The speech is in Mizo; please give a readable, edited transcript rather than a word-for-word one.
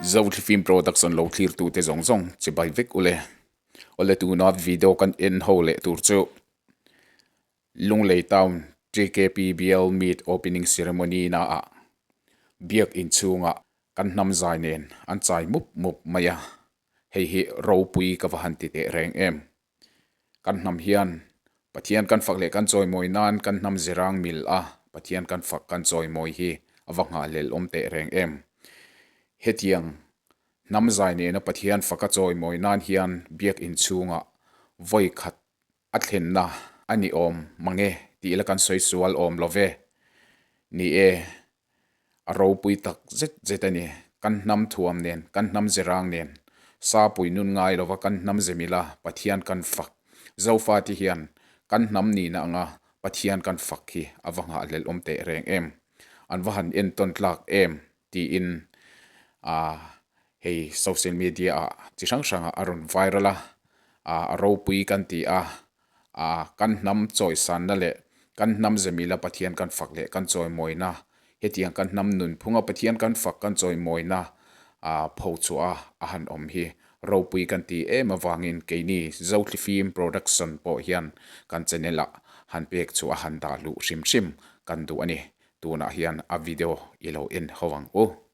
Zothlifim Production lo thlirtute zawng zawng chibai vek ule. Awle tuna video kan en ho leh tur chu Lunglei Town TKPBL Meet Opening Ceremony naah biak inchhungah kan hnam zai nen an chai mup mup mai a, hei hi ropui ka va han ti teh reng em. Kan hnam hian Pathian kan fak leh kan chawimawi nan kan hnam zirang mil a Pathian kan fak kan chawimawi hi a va nghahhlelh awm teh reng em. Hetiang hnam zai nena Pathian faka chawimawi nan hian biak inchhungah vawi khat a thlenna a ni awm mange tih la kan sawi sual awm lo ve. Ni e, a ropui tak zet zet a ni. Kan hnam thuam nen, kan hnam zirang nen, sapui nun ngai lova kan hnam zemila Pathian kan fak. Zofate hian kan hnam nihna anga Pathian kan fak hi a va nghahhlelh awm teh reng em? An va han entawn tlak em? tiin hei social media ah chi hrang hrang ah a rawn viral a, a ropui kan ti a, kan hnam chawisanna leh kan hnam zemila Pathian kan fak leh kan chawimawina hetiang kan hnam nunphunga Pathian kan fak kan chawimawina pho chhuah a han awm hi ropui kan ti em avangin keini Zothlifim Production pawh hian kan channel ah han pek chhuah a han dah luh hrim hrim kan duh a ni. Tunah hian a video i lo en ho ang u.